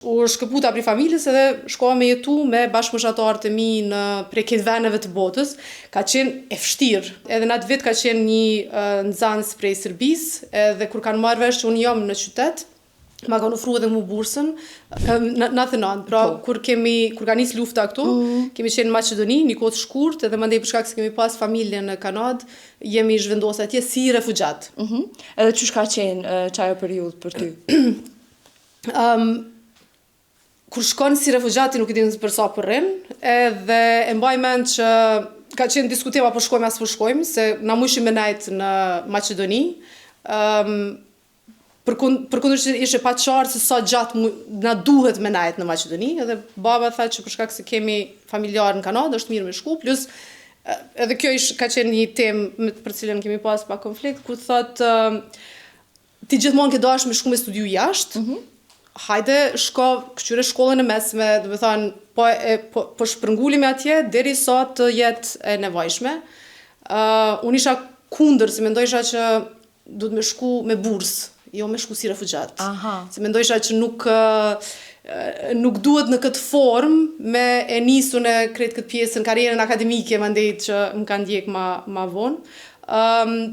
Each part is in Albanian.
U shkëputa prej familjes edhe shkova me jetu me bashkëmoshatarët e mi në prej krejt vendeve të botës. Ka qenë e vështirë. Edhe në atë vit ka qenë një nxënës prej Serbisë, edhe kur kanë marrë vesh që unë jam në qytet, ma kanë ofru edhe mu bursën në 99, pra kur ka nis lufta këtu, kemi qenë në Maqedoni, një kohë të shkurt, edhe mandej për shkak se kemi pas familje në Kanadë, jemi zhvendosur atje si refugjat. Edhe qysh ka qenë qajo periudhë për ty? Kur shkon si refugjat, ti nuk e din për sa po rrin, edhe e mbaj mend që ka qenë diskutim apo shkojmë as po shkojmë, se na mujshim me nejt në Maqedoni. Përkundër që ishte pa qartë se sa gjatë na duhet me nejt në Maqedoni, edhe baba tha që për shkak se kemi familjar në Kanadë, është mirë me shku, plus edhe kjo ka qenë një temë për cilën kemi pas pak konflikt, ku thot ti gjithmonë ke dashur me shku me studiu jashtë, hajde shko këqyre shkollën e mesme, do të thonë po shpërngulemi atje derisa të jetë e nevojshme. Unë isha kundër, se mendojsha që duhet me shku me bursë, jo me shku si refugjat. Se mendojsha që nuk duhet në këtë formë me e nisu në krejt këtë pjesën, karrierën akademike, mandej që më ka ndjek ma vonë.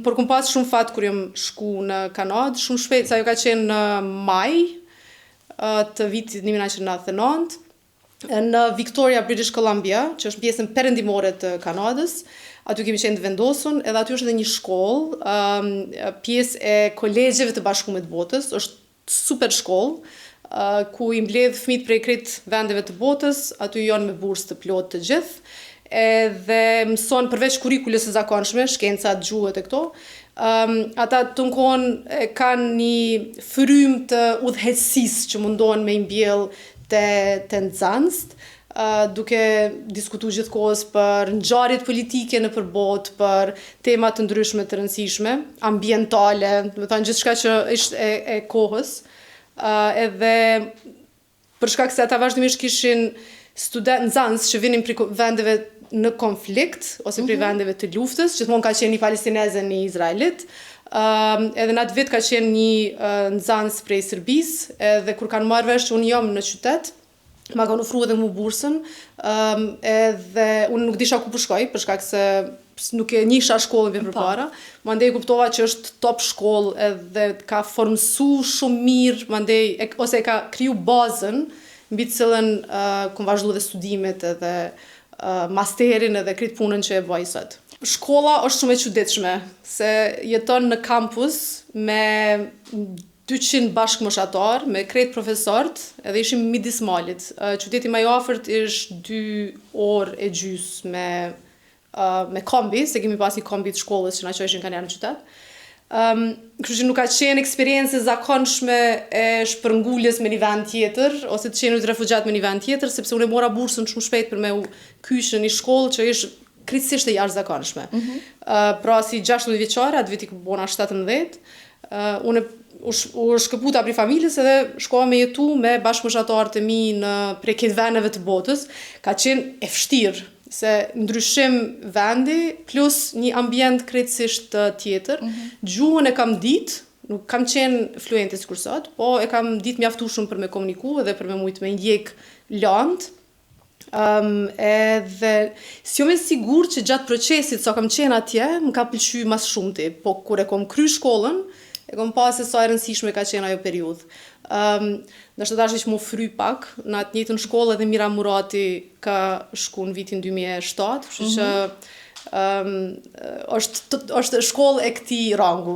Por kum pas shumë fat kur jam shku në Kanadë, shumë shpejt, sa ajo ka qenë në maj të vitit 1999, në Victoria, British Columbia, që është pjesën perëndimore të Kanadës. Aty kemi qenë të vendosun, edhe aty është edhe një shkollë, pjesë e kolegjeve të bashkume të botës, është super shkollë, ku i mbledh fëmijët prej krejt vendeve të botës, aty janë me bursë të plotë të gjithë, edhe mëson përveç kurrikulës së zakonshme, shkencat, gjuhët e këto, ata të në kohën e kanë një frymë të udhëheqësisë që mundohen me i mbjell te nxënësit, duke diskutu gjithkohës për ngjarjet politike në përbotë, për tema të ndryshme të rëndësishme, ambientale, do të thonë gjithçka që është e kohës. Edhe për shkak se ata vazhdimisht kishin student nxënës që vinin prej vendeve në konflikt ose prej vendeve të luftës, gjithmonë ka qenë një palestinez e një izraelit. Edhe në atë vit ka qenë një nxënës prej Serbisë, edhe kur kanë marrë vesh që unë jam në qytet, ma kanë ofru edhe mu bursën, edhe unë nuk disha ku po shkoj, për shkak se nuk e njihsha shkollën për përpara. Mandej kuptova që është top shkollë edhe ka formësu shumë mirë, mandej ose e ka kriju bazën mbi të cilën kom vazhdu edhe studimet edhe masterin edhe krejt punën që e bëj sot. Shkolla është shumë e çuditshme, se jeton në kampus me 200 bashkëmoshatar, me krejt profesorët, edhe ishim midis malit. Qyteti më i afërt ish 2 orë e gjys me kombi, se kemi pas një kombi të shkollës që na çojshin ka në qytet. Kështu që nuk ka qenë eksperiencë e zakonshme e shpërnguljes me një vend tjetër, ose të qenit refugjat me një vend tjetër, sepse unë e mora bursën shumë shpejt për me u kyç në një shkollë që ish krejtësisht e jashtëzakonshme. Pra si 16 vjeçare, atë viti bona 17, unë u shkëputa prej familjes edhe shkova me jetu me bashkëmoshatarët e mi në prej krejt vendeve të botës. Ka qenë e vështirë, se ndryshim vendi plus një ambient krejtësisht tjetër. Gjuhën e kam ditë, nuk kam qenë fluente sikur sot, po e kam ditë mjaftueshëm për me komuniku edhe për me mujtë me ndjek lant. Edhe si jam e sigurt që gjatë procesit sa kam qenë atje, më ka pëlqy mas shumti, po kur e kom kry shkollën, e kom pa se sa e rëndësishme ka qenë ajo periudhë. Ndoshta tash që mu fry pak, në atë njëjtën shkollë edhe Mira Murati ka shku në vitin 2007, kështu që është shkollë e këtij rangu.